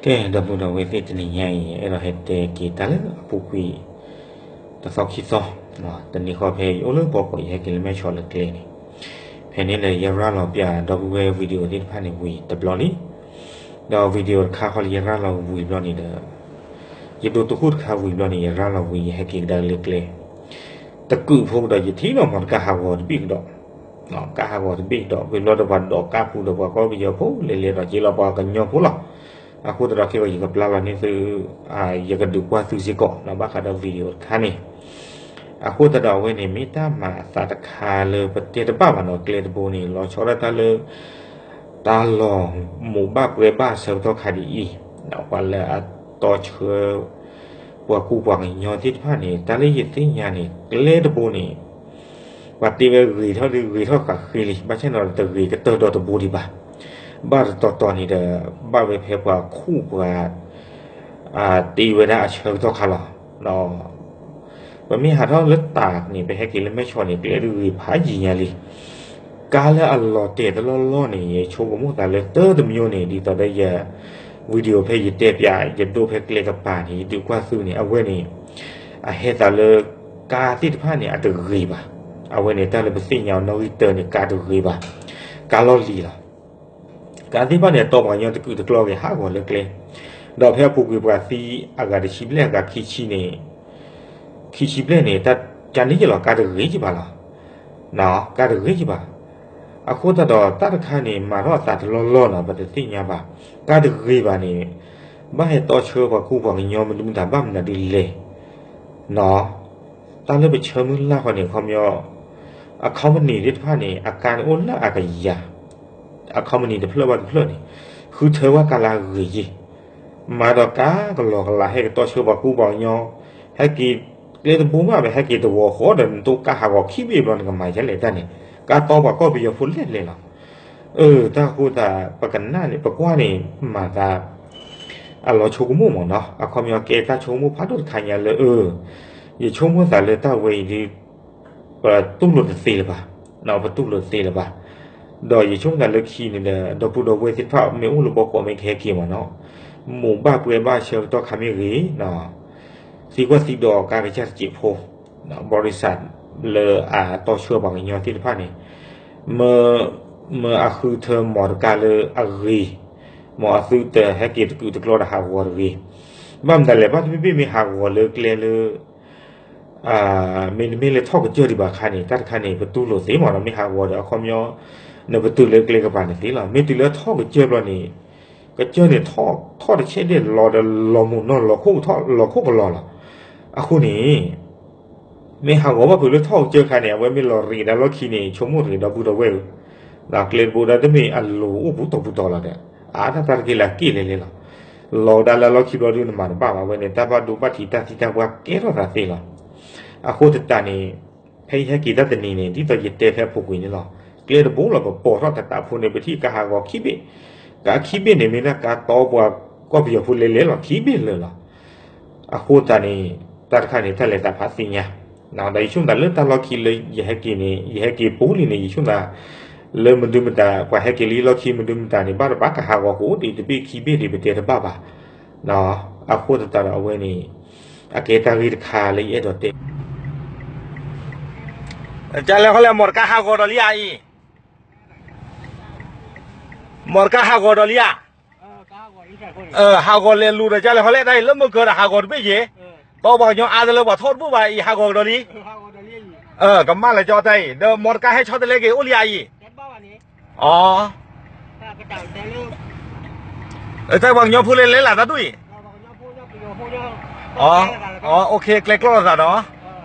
ကဲ ဒီပုၢ်ဒီဝဲၢ်သ့ၣ် တနံၤညါအံၤ အဲၣ်ဒိးဟဲတဲက့ၤတၢ်လၢအပူၤကွံာ် တသီခံသီ, တနံၤဃီဖဲယအိၣ်လၢပှၤကိး ယဟဲက့ၤလၢမဲၢ်ဆီးလၢကျဲန့ၣ်, ဖဲန့ၣ်ဒီး ယရၤလီၤပျးဒီပုၢ်ဝဲၢ် video သ့ၣ်တဖၣ်န့ၣ်ဝံၤတဘျီလံ, ဒီး video တခါဃီလၢယရၤလီၤဝံၤဘျီန့ၣ်ဒီး ယဒိးသဃိၣ်တခါဝံၤဘျီန့ၣ် ယရၤလီၤဝံၤ ယဟဲက့ၤကဒါလၢကျဲ တကုးဖိကဒီး ယထံၣ်လီၤမီၢ်တကါဟးဂီၤတဘ့ၣ်ကဒီး, ကါဟးဂီၤတဘ့ၣ်ကဒီး ဝံၤဘျီဒီးပှၤဒိးကါပူၤဒီးပှၤကီၢ်ပယီၤဖိလဲၤလဲၤဒီး က့ၤလီၤပှၤကညီဖိလီၤ. အဃိသတးဒီးခဲကီး ယကပျၢ်လီၤန့ၢ်သု, ယကဒုးကွၢ်သုစ့ၢ်ကီး ဘၣ်ဃးဒီး video တခါန့ၣ်, အဃိသတးဒီးအဝဲန့ၣ် မ့ၢ်တၢ်မၤအသးတခါလၢပတဲတဘၣ်ဘၣ်နီၤ ကျဲတဘိန့ၣ် လီၤဆီဒၣ်တၢ်လၢ တၢ်လီၤမိၢ်ဘၣ်ပှဲၤဘၣ်အဆၢကတီၢ်ခါဒ်အံၤ, ပှၤလၢအတီဆှၢ ပှၤကူပှၤကညီသ့ၣ်တဖၣ်န့ၣ် တၢ်လၢယသ့ၣ်ညါန့ၣ် ကျဲတဘိန့ၣ် ပှၤတ့ဝဲဂ့ၤထီၣ်ဒုးဂ့ၤထီၣ်ဃးဃ့လံ ဘၣ်ဆၣ်န့ၣ်ဒီးတဂ့ၤကတၢၢ်ဒီးတဘိဒံးဘၣ်, ဘၣ်တတီၤတီၤန့ၣ်ဒီး ဘၣ်ဝဲဖဲပှၤခူၣ်ပှၤ တ့ဝဲဒၣ်အဆၢကတီၢ်ခါလီၤ. ပမ့ၢ်ဟးထီၣ်လၢတၢ်န့ၣ် ပဟဲက့ၤလၢမဲၢ်ဆီးန့ၣ် ကျဲတဂ့ၤဖးယံၤညါလံ. ကါလၢအလီၤတဲာ်တလီၢ်လီၢ်န့ၣ် ယဆိကမိၣ်သးလၢတၢ်တမံၤန့ၣ် ဒ်သိးဒီးယ video ဖဲယတဲပျး ယဒိဖဲကျဲကပၤန့ၣ် ယဒုးကွၢ်သုန့ၣ် အဝဲန့ၣ် အဟဲသးလၢ ကါသ့ၣ်တဖၣ်န့ၣ် အတဂ့ၤဘၣ်. အဝဲန့ၣ် တၢ်လၢပသ့ၣ်ညါအီၤနီၣ်ဂံၢ်တၢန့ၣ် ကါတဂ့ၤဘၣ်, ကါလီၢ်လံၤလီၤ. ကါသ့ၣ်တဖၣ်န့ၣ် အတီပှၤကညီတကုးတကျီဂ့ၤဟးဂီၤလၢကျဲ, ဒီးဖဲအပူၤကွံာ်ပှၤသံအဂၤတဆံဘျဲၣ်အဂၤခံဆံန့ၣ်, ခံဆံဘျဲၣ်န့ၣ် တၢ်ကန့ၣ်ယလီၤ ကါတဂ့ၤကဘၣ်လီၤ. ကါတဂ့ၤကဘၣ်. အဃိသတးဒီးတၢ်တခါန့ၣ် မၤထီၣ်အသးတလီၢ်လီၢ်နီၤ ပတသ့ၣ်ညါဘၣ်. ကါတဂ့ၤဘၣ်န့ၣ် ဘၣ်ဟဲတီဆှၢပှၤကူပှၤကညီမနုၤမတၤဘၣ်မနုၤဒ်လဲၣ် နီၤ. တၢ်လၢပဆၢမုၢ်လၢ်ဃီန့ၣ် အခီပညီ အ company သ့ၣ်တဖၣ်န့ၣ် အကါန့ၣ်အိၣ်လၢအကယၤ, အ company တဖျၢၣ်ဘၣ်တဖျၢၣ်န့ၣ် ဃုထၢဝဲကါလၢအဂ့ၤယ့ၢ်, မၤဒီးကါကလီကလး ဟဲက့ၤတီဆှၢပှၤကူပှၤကညီ, ဟဲက့ၤကျဲတဘိမး ဟဲက့ၤတဝီၤဃီဒီး နတိၢ်ကါဟးဂီၤခံဘ့ၣ်ဘျီ နကမၤဒ်လဲၣ်တၢ်န့ၣ်, ကါတီပှၤကီၢ်ပယီၤဖိလဲၣ်လဲၣ်လီၤ. အၢ တၢ်ဃိသး ပကနၣ်န့ၣ် ပကွၢ်န့ၣ် မၤသး အလီၤဆိကမိၣ်မးနီၤ. အခီပညီကဲတၢ်ဆိကမိၣ်ဖးဒိၣ်တခါညါလၢ အၢ ယဆိကမိၣ်သးလၢတၢ်ဝဲအံၤဒ် ပတူၢ်လိာ်တသ့လၢၤဘၣ်, ပတူၢ်လိာ်တသ့လၢၤဘၣ်. ဒီးယဆိကမိၣ်သးလၢခံန့ၣ်ဒီး ဒီပုၢ်ဒီဝဲၢ်သ့ၣ်တဖၣ် မ့ၢ်အိၣ်လၢဘီကီး မ့ၢ်ကဟဲက့ၤမးနီၤ, မိၢ်ဘၣ်ပှဲၤဘၣ်ဆၢကတီၢ်ခါမ့ၢ်ဂ့ၤ, သံကွၢ်သံဒိးကါကစၢ်တစဲးဖိ, ဘရိษัท လၢအတီဆှၢပှၤကညီသ့ၣ်တဖၣ်န့ၣ် မ့ၢ်အဃုထၢမီၢ်တကါလၢအဂ့ၤ, မ်အသုတဟဲက့ၤတကုးတကျီဒီးဟးဂီၤတဂ့ၤ. ဘၣ်မတၤလဲၣ် ဘၣ်တဘ့ၣ်ဘ့ၣ်မ့ၢ်ဟးဂီၤလၢကျဲလၢ မ့တမ့ၢ်လၢထီၣ်ကစၢၢ်ဒံးဘၣ်ခါန့ၣ် တၢ်တခါန့ၣ် ပတူၢ်လိာ်သ့မးနီၤ. မ့ၢ်ဟးဂီၤဒီးအခီပညီ နပတုာ်လၢကျဲကပၤန့ၣ်သ့လီၤ. မ့ၢ်တုၤလၢထီၣ်ကစၢၢ်ဘျီန့ၣ် ကစၢၢ်န့ၣ် ထီၣ်တဆဲးဒဲးလီၤဒီးလီၤမုၢ်နီၢ်လီၤခိၣ်ကထီၣ်လီၤခိၣ်ကလီၤလီၤ. အဃိန့ၣ် မ့ၢ်ဟးဂီၤဘၣ်ဖုးလၢထီၣ်ကစၢၢ်ခါန့ၣ် အဝဲမ့ၢ်လီၤရံးဒၣ်လီၢ်ခံန့ၣ် ဆိကမိၣ်တဂ့ၤ ဒီပုၢ်ဒီဝဲၢ်ဧၢ, ဒီးကျဲတဘိဒီးတမ့ၢ်အလိၤအိၣ်ပူၤတီၤပူၤတီၤလီၤဒီး အါတၢ်တၢ်တက့ၢ်လၢအက့ၢ်လဲၤလဲၤလီၤ. လီၤကဒါလၢလီၢ်ခံဘျီဒုးနမၤတဘၣ်ဘၣ်ဝဲန့ၣ် တၢ်ဘၣ်ဒိဘၣ်ထံးတၢ်သံတၢ်ပှၢ်ကဲထီၣ်သးသ့လီၤ. အဃိသတးန့ၣ် ဖဲယဟဲက့ၤတၢ်တနံၤန့ၣ် ဒ်သိးယတဲဖဲအပူၤကွံာ်န့ၣ်လီၤ. ကျဲတဘိလီၤ ပပိာ်ထီၣ်တတးဖိန့ၣ် ပထံၣ်ကါဟးဂီၤခံဘ့ၣ်, ကါခံဘ့ၣ်န့ၣ် မ့ၢ်ဒၣ်ကါတီပှၤကီၢ်ပယီၤဖိလဲၤလဲၤလီၤခံဘ့ၣ်လၢာ်လီၤ. အဃိသတးန့ၣ် တၢ်တခါန့ၣ် တၢ်လဲၤသးဖးသ့ၣ်ညါ, ဒီးယဆိကမိၣ်သးလၢတၢ်လီၢ်ခံလၢယဟဲက့ၤန့ၣ် ယဟဲက့ၤပူၤလံန့ၣ် ယဆိကမိၣ်သး လၢမဒုမတၤ ပှၤဟဲက့ၤလံလီၢ်ခံမဒုမတၤန့ၣ် ဘၣ်တဘၣ်ကဟးဂီၤကအိၣ်ဒံးတဘ့ၣ်ခံဘ့ၣ်ဒံး ပတဲတဘၣ်ဘၣ်. အဃိသတးဒီးအဝဲန့ၣ် အကဲတၢ်ဂ့ၢ်တခါလၢယအဲၣ်ဒိးတဲ ကလဲၤခီလဲၣ် မီၢ်တကါဟးဂီၤဒီးလံဧါအံၤ, မီၢ်တကါဟးဂီၤဒီးလံဧါ, ဟးဂီၤလဲၤလူၤဒီးကလဲၤခီလဲၣ် တၢ်အံၤလၢမုၢ်ကၢၤဒီးဟးဂီၤတဘ့ၣ်ယ့ၣ်, တီပှၤကညီအါတလၢပှၤထီၣ်တဘူၣ်ဘၣ်အံၤ ဟးဂီၤကဒီးလံ, ကမၣ်လၢကၠီတၢ်အံၤ ဒီးမီၢ်တကါဟဲဆီတလဲက့ၤအိၣ်လံဧါအံၤ, အ တၢ်ပှၤကညီဖိလဲၤလဲၤလၢတၢ်ဒူၣ်အံၤ, အ အ OK ကျဲကျီၢ်လိာ်သးနီ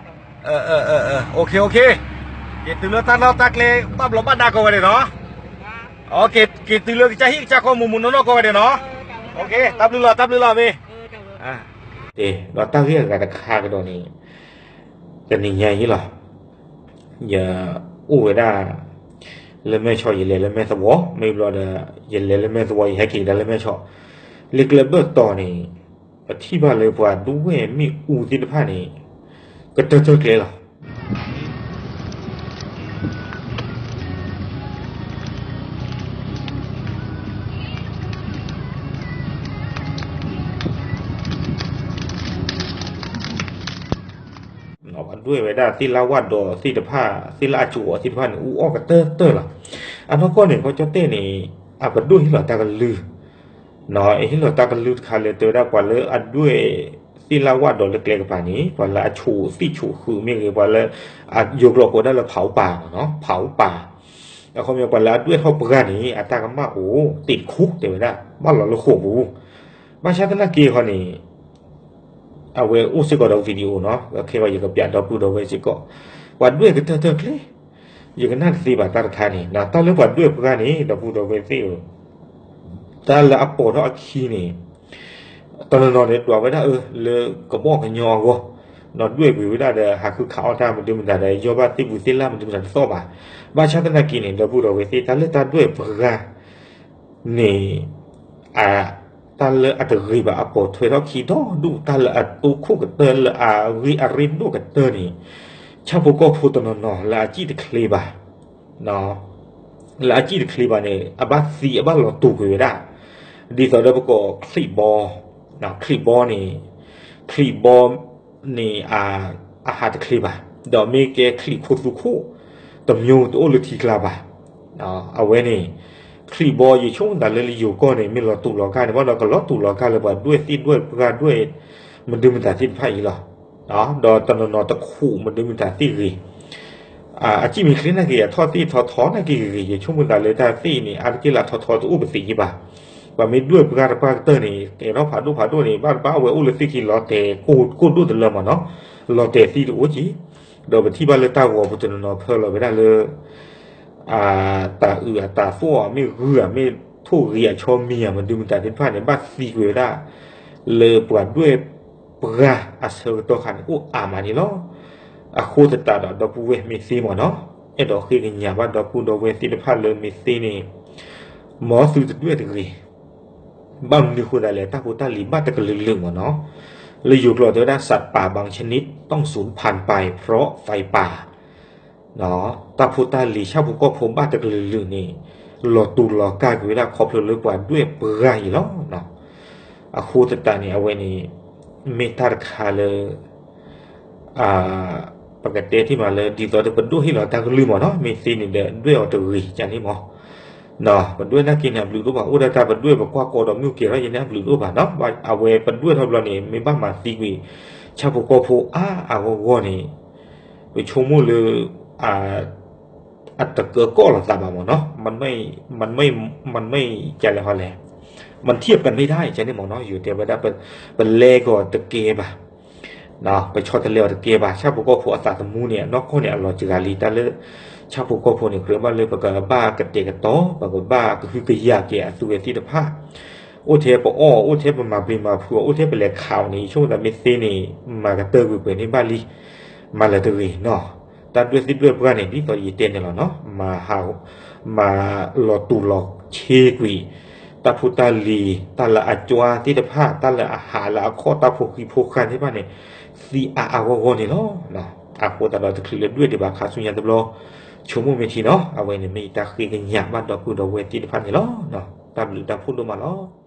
ၤ, အ OK OK, က့ၤတုၤလၢတၢ်လီၢ်တၢ်ကျဲ ဘၣ်ဘျီးဘၣ်ဒါကိးဂၤဒဲးနီၤ, က့ၤတုၤလၢကစၢ်ဟံၣ်ကစၢ်ဃီမုၢ်မုၢ်နီၢ်နီၢ်ကိးဂၤဒဲးနီၤ, တၢ်ဘျုးလီၤ တၢ်ဘျုးလီၤမ့ၢ် ဒီးတၢ်ဂ့ၢ်အဂၤတခါကဒီးန့ၣ် တနံၤညါအံၤလီၤ. ယအိၣ်ဝဲဒၣ် လၢမဲၢ်ဆီး ယလဲၤလၢမဲၢ်သဝီ မ့ၢ်ဘျီဒီး ယလဲၤလၢမဲၢ်သဝီ ယဟဲက့ၤကဒါလၢမဲၢ်ဆီး, လၢကျဲဘၢၣ်တီၤန့ၣ် ပထံၣ်ဘၣ်လၢပှၤဒူဝဲၢ်မ့ၣ်အူသ့ၣ်တဖၣ်န့ၣ် ကတၢၢ်တၢၢ်ကျဲလီၤ. ဒွဲၣ်ဝဲဒၣ်သ့ၣ်လၣ်ဝၣ်ဒီးသ့ၣ်တဖၣ် သ့ၣ်လၣ်အကၠိအီၤသ့ၣ်တဖၣ်န့ၣ် အူအီၣ်ကတၢၢ်တၢၢ်လီၤ. အနီၢ်ကီၢ်န့ၣ် ကီၢ်ကၠီၣ်တဲၣ်န့ၣ် အပဒိၣ်ဟ့ၣ်လီၤတၢ်ကလုၢ်, ဟ့ၣ်လီၤတၢ်ကလုၢ်တခါလၢတဲဝဲဒၣ် ပှၤလၢအဒွဲၣ်သ့ၣ်လၣ်ဝၣ်ဒီးလၢကျဲကပၤန့ၣ် ပှၤလၢအဆိးသ့ၣ်ဆိးဃုာ်မ့ၢ်ဂ့ၤ ပှၤလၢ ယိၤကျိာ်ကိးဒၣ်လၢ เผาป่า မ့ၢ်နီၤ เผาป่า အခီပညီ ပှၤလၢအဒွဲၣ်ထီၣ်ပှၢ်န့ၣ် အတၢ်ကမၣ်အိၣ် သ့ၣ်တခူ တဲဝဲဒၣ် ဘၣ်လီၤလၢဃိာ်ပူၤ, ဘၣ်ဆၣ်သနာ်က့ဃီန့ၣ် အဝဲအိၣ်စ့ၢ်ကီးဒီး video နီၤ, ခဲအံၤယကပျးဒီပုၢ်ဒီဝဲၢ်စ့ၢ်ကီး, ပှၤဒွဲၣ်ကတၢၢ်တၢၢ်ချ့, ယကနၣ်တသ့ဘၣ်တၢ်တခါန့ၣ် တၢ်လၢပှၤဒွဲၣ်ပှၢ်န့ၣ် ဒီပုၢ်ဒီဝဲၢ်သ့ၣ်ဧၢ, တၢ်လၢအပိာ်ထီၣ်အခံန့ၣ် တနီၤနီၤန့ၣ် ဒွးဝဲဒၣ်အၢ လၢကဘီကညီအဂီၢ်, နီၤဒွဲၣ်ကွံာ်ဝဲဒၣ်ဒီး ဟးဃုခးအီၣ်တၢ်မနုၤမတၤဒီး ယီၢ်ဘၣ်သ့ၣ်ပူၤသ့ၣ်လၣ်မနုၤမတၤတသီၣ်ဘၣ်. ဘၣ်ဆၣ်သနာ်က့န့ၣ် ဒီပုၢ်ဒီဝဲၢ်သ့ၣ် တၢ်လၢတၢ်ဒွဲၣ်ပှၢ်န့ၣ် အ တၢ်လၢအတဂ့ၤဘၣ်အပိာ်ထွဲထီၣ်ခံဒီဒူၣ် တၢ်လၢအတိခိၣ်ကတၢၢ်လၢအဂ့ၢ်အရ့ဒိၣ်ကတၢၢ်န့ၣ် ဆၣ်ဖိကီၢ်ဖိတနီၤနီၤလၢအစံၣ်တချ့ဘၣ် လၢအစံၣ်တချ့ဘၣ်န့ၣ် အဘၣ်သံအဘၣ်လီၤတူာ်ကွံာ်ဝဲဒၣ်, ဒ်သိးဒီးပကိးချံးဘီ, ချံးဘီန့ၣ်, ချံးဘီန့ၣ် အဟးတချ့ဘၣ်, ဒီးမ့ၢ်ကဲချံးခိၣ်သူခိၣ် တမျိုးတအိၣ်လၢထံကျါဘၣ်. အဝဲန့ၣ် ချံးဘီယဆိကမိၣ်သးလၢလၢယိၤကီၢ်န့ၣ် မ့ၢ်လီၤတူာ်လီၤကာ်န့ၣ် ဘၣ်ဒီးကလီၤတူာ်လီၤကာ်လၢပှၤဒွဲၣ်သ့ၣ်ဒွဲၣ်ပှၢ်ဒွဲၣ် မနုၤမတၤသ့ၣ်တဖၣ်အံၤလီၤ. ဒီးတနီၤနီၤတခူးမနုၤမတၤသ့ၣ်ဂ့ၤ အစံၣ်မ့ၢ်ချ့နာ်က့ အထီၣ်သ့ၣ်ထီထီနာ်က့ဂ့ၤဂ့ၤ ယဆိကမိၣ်သးလၢတၢ်သ့ၣ်အံၤန့ၣ် အါတက့ၢ်လၢအထီထီတအိၣ်ပသ့ၣ်ညါဘၣ်. ပှၤမ့ၢ်ဒွဲၣ်ပှၢ်တပှၢ်ကတၢၢ်န့ၣ် ကဲထီၣ်ဖးဒိၣ်ဖးဒိၣ်န့ၣ် ဘၣ်တဘၣ်အဝဲအိၣ်လၢသ့ၣ်ခံလီၤတဲာ်ကိၢ်ဒိၣ်တလၢမ့ၢ်နီၤ, လီၤတဲာ်သံတအိၣ်က့ၤ, ဒီးပထံၣ်ဘၣ်လၢတၢ်ဂီၤပူၤတနီၤနီၤဖၢလီၤဝဲဒၣ်လၢ တၤအုးအတၤသိၣ် မ့ၢ်ဂုၢ်ဧါ မ့ၢ်ထိၣ်ဂ့ၤအဆီမံၤဧါ မနုၤမတၤသ့ၣ်တဖၣ်န့ၣ် ဘၣ်သံကွံာ်ဝဲဒၣ် လၢပှၤဒွဲၣ်ပှၢ်အဆၢကတီၢ်ခါန့ၣ် အိၣ်အါမးန့ၣ်လီၤ. အဃိသတးဒီး ဒီပုၢ်ဝဲၢ်မ့ၢ်သ့မ့ၢ်နီၤ, အဲၣ်ဒိးဃ့ကညးဘၣ်ဒီပုၢ်ဒီဝဲၢ်သ့ၣ်တဖၣ်လၢမ့ၢ်သ့န့ၣ် မ်သုတဒွဲၣ်တဂ့ၤ ဘၣ်မနုၤဃိသတးလဲၣ် တၢ်ဖိတၢ်လံၤဘၣ်တကလုာ်လုာ်မ့ၢ်နီၤ, လၢယိၤကျိာ်တဲဝဲဒၣ် สัตว์ป่าบางชนิดต้องสูญพันธุ์ไปเพราะไฟป่า တၢ်ဖိတၢ်လံၤဆၣ်ဖိကီၢ်ဖိဘၣ်တကလုာ်လုာ်န့ၣ် လီၤတူာ်လီၤကာ်ကွံာ်ဝဲဒၣ်ခီဖျိလၢပှၤဒွဲၣ်ပှၢ်အံၤလီၤ. အဃိသတးန့ၣ် အဝဲန့ၣ် မ့ၢ်တၢ်တခါလၢ ပကတဲထံၣ်မးလၢ ဒ်သိးဒီးပဒိၣ်ဟ့ၣ်လီၤတၢ်ကလုၢ်မ့ၢ်နီၤ, မ့ၢ်သ့န့ၣ်ဒီး ဒွဲၣ်အီၤတဂ့ၤကန့ၣ်မ့ၢ်, ပဒွဲၣ်နာ်က့န့ၣ် အဘျုးတအိၣ်ဘၣ်, အိၣ်ဒၣ်တၢ်ပဒွဲၣ်ပကွၢ်ကီဒီးမုၢ်ကဲၤထီၣ်ယဲန့ၣ် အဘျုးတအိၣ်ဘၣ်နီၤ, အဝဲပဒွဲၣ်ထီၣ်ဘျီန့ၣ် မ့ၢ်ဘၣ်မၤသံကွံာ် ဆၣ်ဖိကီၢ်ဖိအါအါဂီၢ်ဂီၢ်န့ၣ် ပဆိကမိၣ်လၢ အတကၢကီၢ်လိာ်သးဘၣ်မ့ၢ်နီၤ, မ့ၢ် မ့ၢ် မ့ၢ် ကလဲၣ်ဟီလဲၣ်, မ့ၢ်ထံၣ်အပၢၢ်မ့ၢ်ဒၣ်အံၤကန့ၣ်မ့ၢ်နီၤ, ယိၤတဲဝဲဒၣ် ပလဲကီၢ်တကဲဘၣ်, ပဆီတလဲအီၤတကဲဘၣ်, ဆၣ်ဖိကီၢ်ဖိအသးသမူန့ၣ် အနီၢ်ကီၢ်န့ၣ် အလီၤစှၤလံ, တၢ်လၢ ဆၣ်ဖိကီၢ်ဖိန့ၣ် ကြၢးဘၣ်လၢပကဘၣ်ကတဲာ်ကတီၤ, ပကဘၣ်ကဟုကယာ်က့ၤအသုဝဲသ့ၣ်တဖၣ်, အိၣ်ထဲပအီၣ် အိၣ်ထဲပမၤပျံၤမၤဖုးအီၤ အိၣ်ထဲပလဲၤခးအီၤန့ၣ် ယဆိကမိၣ်သးမ့ၢ်သ့န့ၣ် မၤကတၢၢ်ကွံာ်ပှဲၤန့ၣ်ဘၣ်လံ, မၤလၢတဂ့ၤနီၤ, တၢ်ဒွဲၣ်သ့ၣ်ဒွဲၣ်ပှၢ်န့ၣ် ဒ်သိးယတဲန့ၣ်လီၤနီၤ, မၤလီၤတူာ်လီၤဆ့ကွံာ် တၢ်ဖိတၢ်လံၤ တၢ်လၢအကွၢ်သ့ၣ်တဖၣ် တၢ်လၢအဟးလၢအခီၣ် တၢ်ဖိဃံဖိဃာ်သ့ၣ်တဖၣ်န့ၣ် သံအါအါဂီၢ်ဂီၢ်န့ၣ်လီၤ. အဃိသတးဒီးတချုးလၢဒွဲၣ်ဒံးဘၣ်ခါဆူညါတဘျီ ဆိကမိၣ်မ့ၢ်ထံနီၤ, အဝဲန့ၣ်မ့ၢ်ယတၢ်ဃ့ကညးဘၣ်ဒီပုၢ်ဒီဝဲၢ်သ့ၣ်တဖၣ်န့ၣ်လီၤ. တၢ်ဘျုးတၢ်ဖှိၣ်ဒိၣ်မးလီၤ.